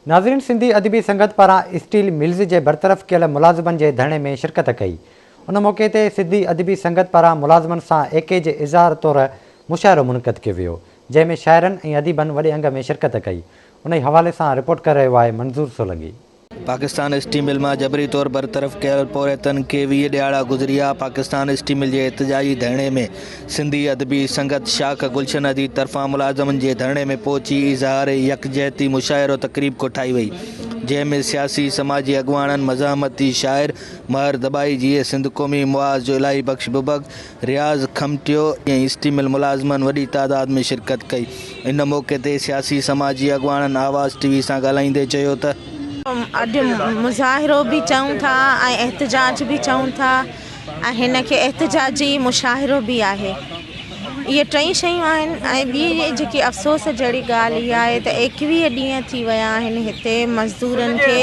ناظرين سنڌي ادبي سنگت پاران steel mills جي برطرف ڪيل ملازمن جي ڌرڻي ۾ شرڪت ڪئي. ان موقعي تي سنڌي ادبي سنگت پاران ملازمن سان ايڪي جي اظهار طور مشاعرو منعقد ڪيو ويو، جنهن ۾ شاعرن ۽ اديبن وڏي انگ ۾ شرڪت ڪئي. انهي حوالي سان رپورٽ ڪري رهيو آهي منظور سولنگي. پاڪستان اسٽيل مل مان جبري طور برطرف ڪيل پورهيتن کي 20 ڏهاڙا گذري ويا، پاڪستان اسٽيل مل جي احتجاجي ڌرڻي ۾ سنڌي ادبي سنگت شاخ گلشن حديد طرفان ملازمن جي ڌرڻي ۾ پهچي اظهار يڪجهتي مشاعرو تقريب ڪوٺائي وئي، جنهن ۾ سياسي سماجي اڳواڻن مزاحمتي شاعر مهر دٻائي، جيئي سنڌ قومي محاذ جو الاهي بخش ببڪ، رياض کمٽيو ۽ اسٽيل مل ملازمن وڏي تعداد ۾ شرڪت ڪئي. ان موقعي تي سياسي سماجي اڳواڻن آواز ٽي وي سان ڳالهائيندي چيو ته. اڄ مظاهرو به چئون ٿا ۽ احتجاج به چئون ٿا ۽ هن کي احتجاجي مشاهرو به آهي. اهي ٽئي شيون آهن ۽ ٻي جيڪي افسوس جهڙي ڳالهه اها آهي ته 21 ڏينهن ٿي ويا آهن هتي مزدورن کي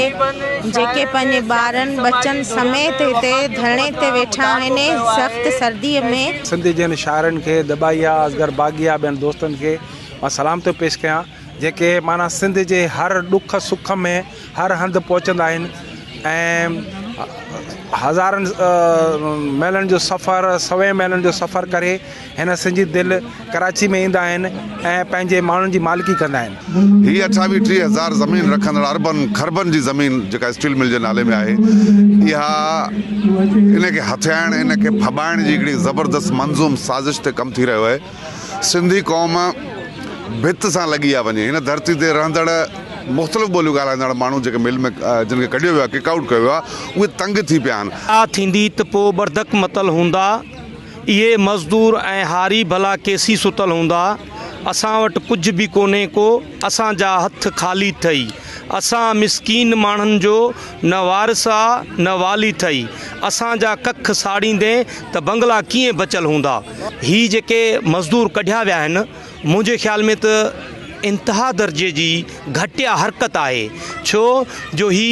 جيڪي پنهنجي ٻارن ٻچن سميت هتي ڌرڻي تي ويٺا آهن سخت سردي ۾. سنڌ جي هن شاعرن کي دٻائي آ اصغر باغي آ ٻين دوستن کي مان سلام ٿو پيش ڪيان جيڪي معنيٰ سنڌ جي هر ڏک سک ۾ هر هنڌ پهچندا آهن ۽ هزارن ميلن جو سفر سوين ميلن جو سفر ڪري هن سنڌي دل ڪراچي ۾ ايندا آهن ۽ پنهنجي ماڻهن جي مالڪي ڪندا آهن. هي اٺاويهه 30 هزار زمين رکندڙ اربن کربن جي زمين جيڪا اسٽيل مل جي نالي ۾ آهي اها ان کي هٿيائڻ ان کي ڦٻائڻ جي هڪڙي زبردست منظوم سازش تي ڪم ٿي رهيو آهي. سنڌي قوم ڀت سان لڳي آ وڃي. هن ڌرتي تي رهندڙ مختلف ٻوليون ڳالهائيندڙ ماڻهو جيڪي مل ۾ جن کي ڪڍيو ويو آهي ڪڪ آئوٽ ڪيو ويو آهي اهي تنگ ٿي پيا آهن. آ ٿيندي ته پوء ٻرڌڪ متل هوندا. اهي مزدور ۽ هاري ڀلا ڪيسين ستل هوندا. اسان وٽ ڪجهه به ڪونهي ڪو اسان جا هٿ خالي ٿئي. اسان مسڪين ماڻهن جو نه وارث آ نه والي ٿئي. اسان جا ڪک ساڙيندين ته بنگلا ڪيئن بچل هوندا. هي جيڪي مزدور ڪڍيا ويا آهن منهنجي خيال ۾ ته انتها درجي جي گهٽيا حرڪت آهي ڇو جو هي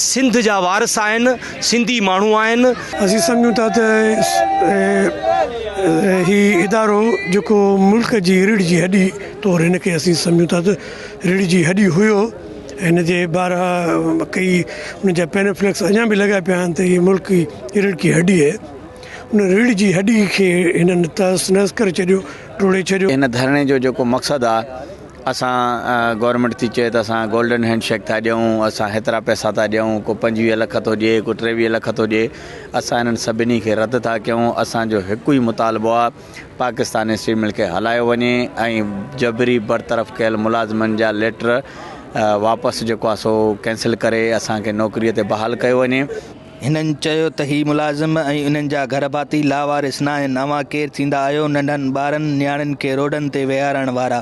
سنڌ جا وارث آهن سنڌي ماڻهو آهن. اسين سمجهون ٿا ته هي ادارو جيڪو ملڪ جي ريڙهه جي هڏي طور هن کي اسين سمجهون ٿا ته ريڙهه جي هڏي هيو هن جي بارها ڪئي ان جا پينفليڪس اڃا به لڳا پيا آهن ته هي ملڪ جي ريڙهه ڪي هڏي هي. ان ريڙهه جي هڏي کي هنن تهس نهس ڪري ڇڏيو، ٽوڙي ڇڏيو. هن ڌرڻي جو جيڪو مقصد آ اسان گورنمينٽ ٿي چئي ته اسان گولڊن هينڊ شيڪ ٿا ڏيون اسان هيترا پئسا ٿا ڏيون ڪو 25 لک ٿو ڏئي ڪو 23 لک ٿو ڏئي اسان انهن سڀني کي رد ٿا ڪيون اسان جو هڪ ئي مطالبو آ پاڪستان اسٽيل مل کي هلايو وڃي ۽ جبري برطرف ڪيل ملازمن جا ليٽر واپس جيڪو آ سو ڪينسل ڪري اسان کي نوڪري تي بحال ڪيو وڃي. هنن چيو ته هي ملازم ۽ انهن جا گهرڀاتي لاوارث ناهن، اوهان ڪير ٿيندا آهيو ننڍن ٻارن نياڻين کي روڊن تي ويهارڻ وارا،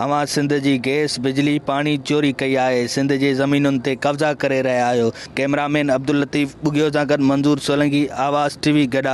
اوهان سنڌ جي گئس، بجلي، پاڻي چوري ڪئي آهي، سنڌ جي زمينن تي قبضا ڪري رهيا آهيو، ڪئميرا مين عبداللطيف ٻگهيو سان گڏ منظور سولنگي، آواز ٽي وي گڏاپ.